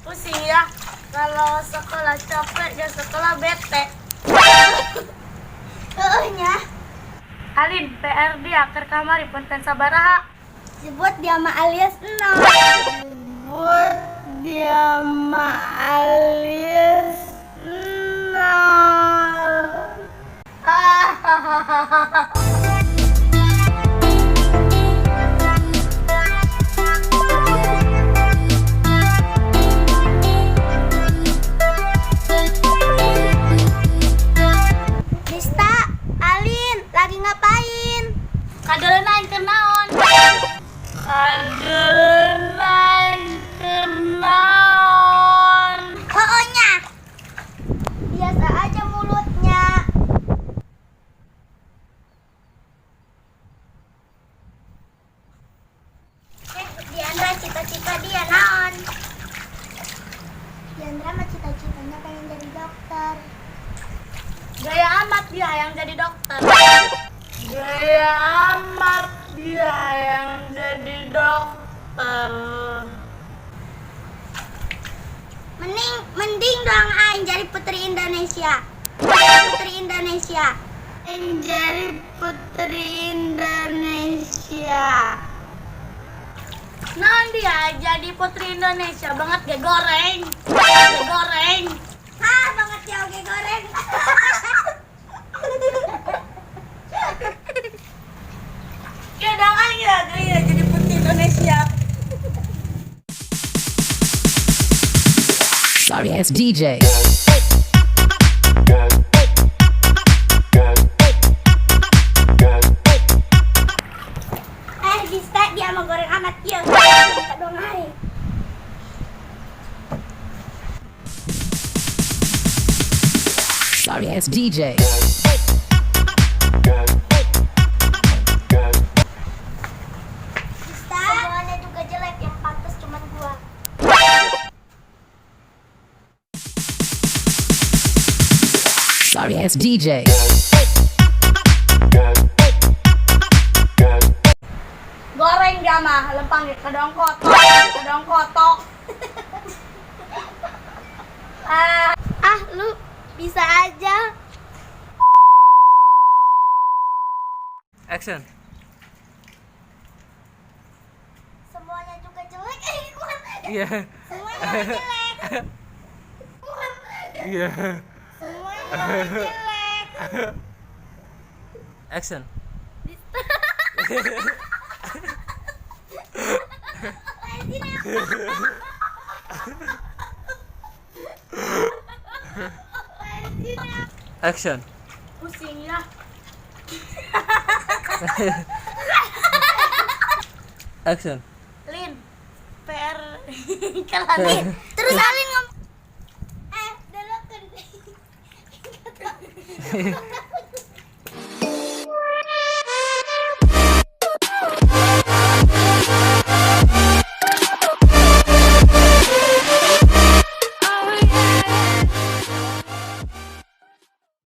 Pusing ya. Kalau sekolah capek, ya sekolah bete. Heueuh nya. Alin, PR dia keur kamari punten sabaraha? Sebut dia mah alias nol. Sebut dia mah alias nol. Hahaha. Dista, Alin, lagi ngapain? Kadeuleun aing keur naon? Kadeuleun aing keur naon? Pokoknya biasa aja mulutnya. Eh, Diandra cita-cita dia naon? Diandra mah cita-citanya pengen jadi dokter. Gaya amat dia yang jadi dokter. Gaya amat dia yang jadi dokter. Mending mending dong aing jadi putri Indonesia. Putri Indonesia. Aing jadi putri Indonesia. Naon dia jadi putri Indonesia banget ge goreng. Ge goreng. Hah, banget ya oge goreng. Ya dong aing ya gaya jadi putri Indonesia. Sorry ass DJ. Eh, bisa dia mau goreng amat ya. Minta dong aing. Sorry ass DJ. Bisa. Semuanya juga jelek, yang pantas cuman gua. Sorry ass DJ. Goreng dia mah lempang ge kedong kotok, kedong kotok. Ah, Ah, lu bisa aja. Action. Semuanya juga jelek. Eh, bukan. Iya. Semuanya juga jelek. Bukan. Iya. Semuanya juga jelek. Action. Action. Pusing ya. Action. Lin, PR kelan. Terus Alin ngomong, eh, dulu kan.